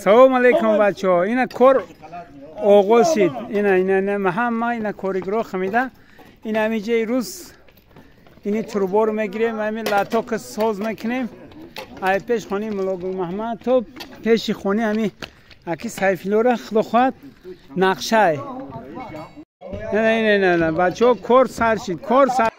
Салом алейкум бачаҳо. Ина кор оғоз шид. Ина ина ҳама ина коригро хамида. Ина ҳамиҷаи рӯз ини турборо мегирем, ҳамин латока соз мекунем. Ай пеш хонаи Муллогул Маҳмад то пеши хонаи ҳами аки Сайфиллора худо хоҳад нақшай. Не не не не бачаҳо кор сар шид, кор сар.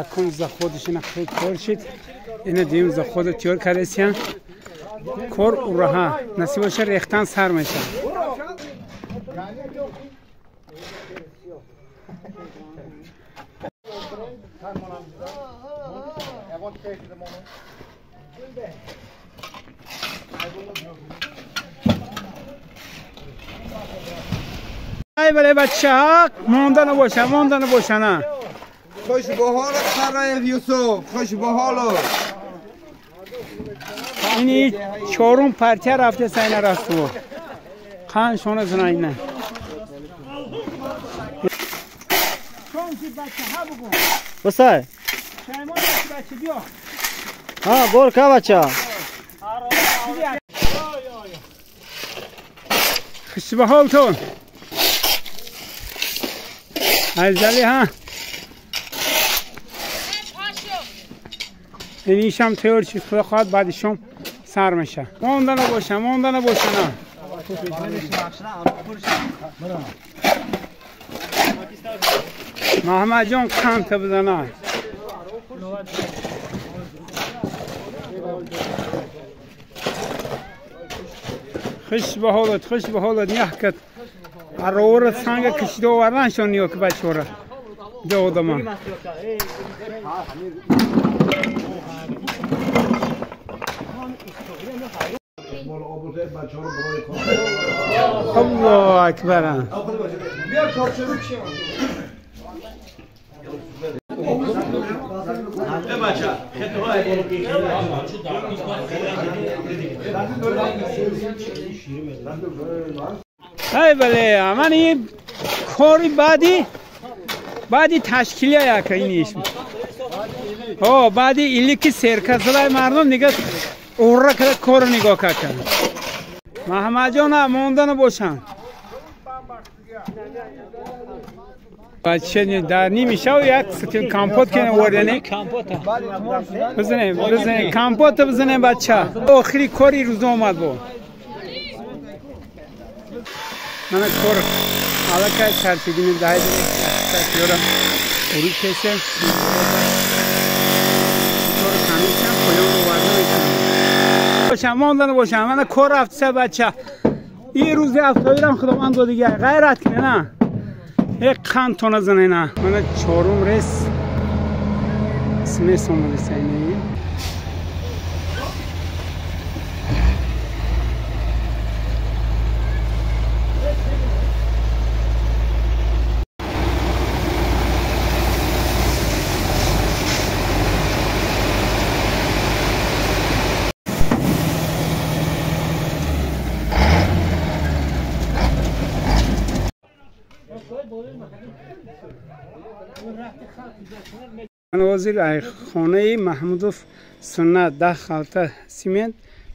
Якум заходиш ина хеле кор шид. Ина дуюм заходо тиёр кардесиян. Кор ураҳа насиб боша рехтан сар мешавад. Ай бале бачаҳо монда набоша, монда набоша на. خوش به حالت سرایف یوسف، خوش به حالت. اینی چهارم پرتیا رفته ساینا راستو. خان شونه زنا اینا. بسای. ها بول کا بچا. خوش به حالتون. عزلی ها. این شام تیار شد خدا خواهد بعد شام سر میشه. مونده نباشه، مونده نباشه نه. محمد جان قند بزنه. خوش به حالت، خوش به حالت نیه کد. عرورت سنگ کشیده آوردن شون نیو که بچه‌ها دو آدمان. الله اکبر. ای بله من این کاری بعدی تشکیلیه که اینیش. ها بعدی ایلی که سرکسلای مردم دیگه اورا که کار نگاه کردن. محمد جان مونده نباشن. بچه در نیمی شو یک ستیل کامپوت که آوردنی. بزنیم بزنیم کامپوت بزنیم بچه. آخری کاری روز اومد بود. من کار الکی چرخیدیم دهی دارم. اورو کشم. باشم ماندن باشم من کار رفت سه بچه این روز هفتادم خداوند داد دیگه غیرت کنه نه یک قند تونه زنه نه من چهارم رس سمس اومده سینه وزیر خانه محمودوف سنت 10 خالته سیمنت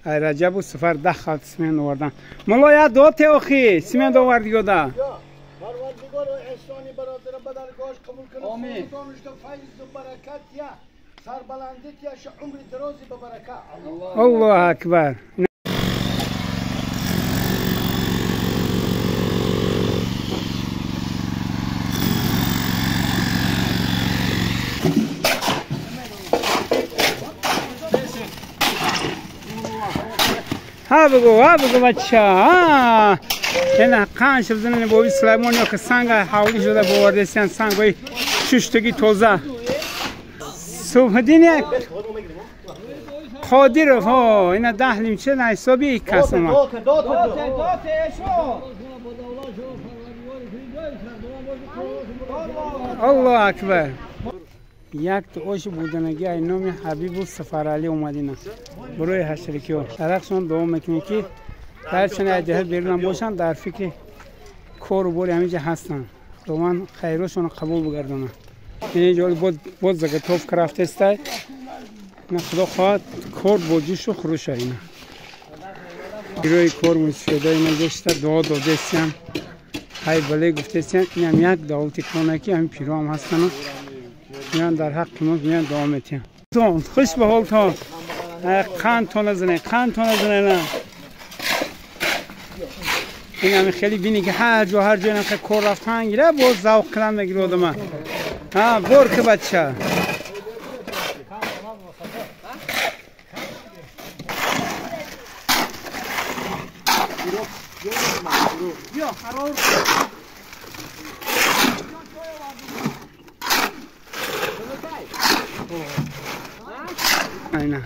رجب و سفر 10 خالته سیمنت آوردن. ملا یا دو تا آخی سیمنت آوردی یادا. پروردگار احسانی برادرم به درگاهش قبول کنه. آمین. فیض و برکت یا سربلندیت یا عمر درازی به برکت. الله اکبر. ها بگو ها بگو بچه ها اینا قانش بزنن بابی سلیمان یا که سنگ حوالی شده باورده سیان سنگ های ششتگی توزه صبح دین یک قادر ها اینا ده لیمچه نه حسابی کس اومد الله اکبر یک تو آش بودنگی ای نام حبیب و سفرعلی اومدینا برای حشرکی ها درخشان دوام میکنی که در چنین ایده بیرون باشن در فکر کار و باری همینجا هستن خداوند خیرشون قبول بگردانه اینجا باز زگتوف کرفته است نه خدا خواهد کار با جوش و خروش اینا روی کار مستفیده اینا گشته دعا داده استیم های بله گفته استیم این هم یک دولتی کنه که همین پیرو هم هستن میان در حق ما میان دعا میتیم خوش به حالتان قند تانه زنه قند تانه زنه نه این همین خیلی بینی که هر جا هر جا اینم کار رفتن گیره باز ذوق کردن میگیره آدمه ها بر که بچه اینا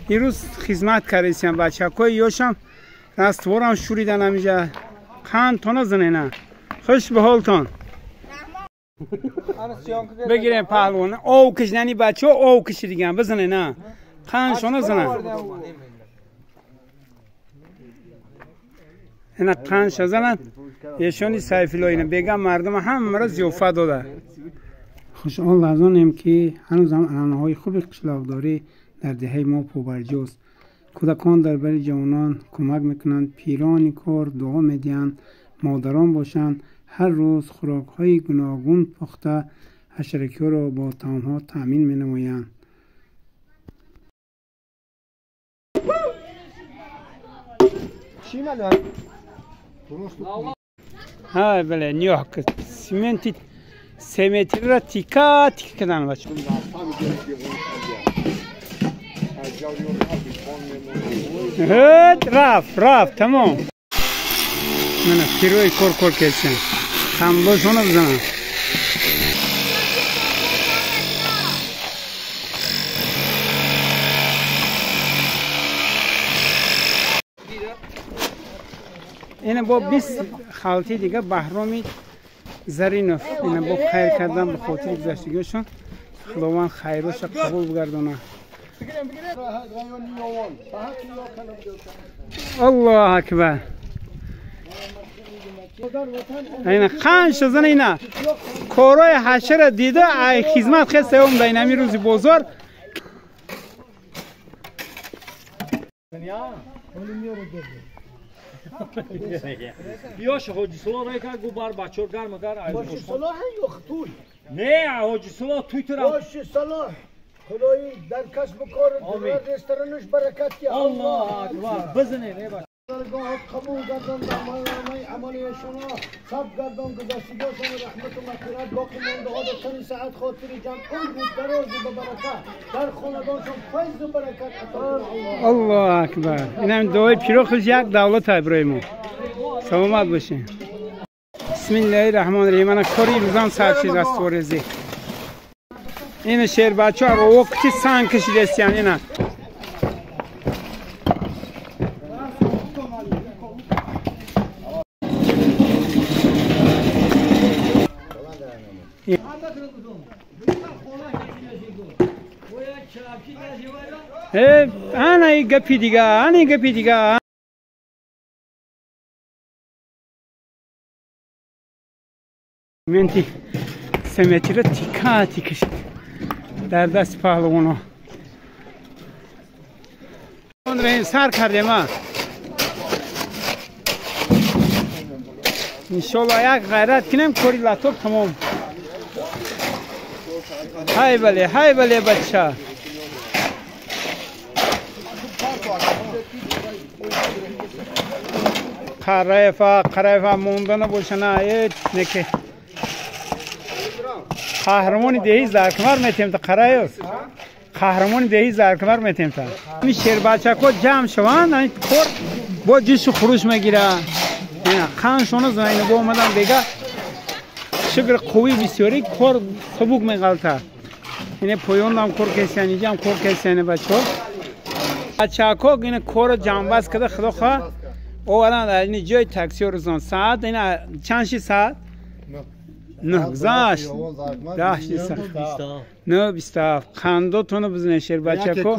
دیروز خدمت کردیم بچه‌های یوشم راستوارم شوریدن همینجا قند تانه زنه نه خوش به حالتان بگیریم پهلوان او کشیدنی بچه او کشیدگم بزنه نه قندشونه زنه اینا قندش زنن یشونی سیفیلو اینا بگم مردم هم مرا ضیافت داده خوشحال از آنیم که هنوز هم عنعنه‌های خوب قشلاقداری در دهه ما پابرجاست. کودکان در بر جوانان کمک میکنند، پیران کار دعا میدهند، مادران باشند هر روز خوراک‌های گوناگون پخته حشرکی را با طعام‌ها تأمین می‌نمایند. ها بله نیوه که سیمنتی 3 متری را تیکا تیکا کردن بچه. رفت رفت تمام. من پیروی کور کور کردن. خمبوشونو بزنم. اینه با 20 خالتی دیگه بهرامی زرینوف اینه با خیر کردن به خاطر گذشتگیشون خداوند خیرش قبول بگردانه. الله اکبر. اینا قنش زن اینا کارای حشره دیده ای خدمت خسته اوم در اینمی روزی بازار. بیاش حاجی صلاح رای کرد گو بر بچه‌ها گرم در حاجی صلاح یا توی نه حاجی صلاح توی تو حاجی صلاح خدایی در کسب و کار در رستورانش برکت یا الله اکبر بزنه نه بچه درگاه قبول گردان در عمل شما سب گردان گذشتگان رحمت و مغفرت باقی مانده ها در تن سعد خاطر جمع اون بود دراز و برکت در خاندانشان فیض و برکت عطا الله. الله اکبر. اینم دعای پیرو خودش یک دولت ابراهیم ما. سلامت باشین. بسم الله الرحمن الرحیم. من کاری روزان سر چیز از تورزی. این شیر بچه‌ها رو وقتی سنگ کشیدستیان اینا. انا ای گپی دیگه انا ای گپی دیگه منتی سمتری را تیکا تیکشید در دست پهلوانو اون سر کردیم ها انشالله یک غیرت کنیم کاری لطوب تمام. های بله های بله بچه قرایفا قرایفا موندن باشه نه نکه قهرمان دهی زرکمر میتیم تا قرایف Қаҳрамони деҳи Заркамар метем та. Ин шербачако ҷамъ шаванд, ин кор бо ҷӯшу хуруш мегира. Қаншона Зайнабо омадан бега шукр қувви бисёрӣ кор сабук меғалта. Ине поёнам кор кесиян, иҷам кор кесиян бачаҳо. Бачако ина корро ҷамъбаст карда, худо хоҳ оваранд ин ҷои таксио рӯзон. Саат ина чанд ши саат? 9 гузашт. 10 9:27. Қандотонро бизанед шербачако.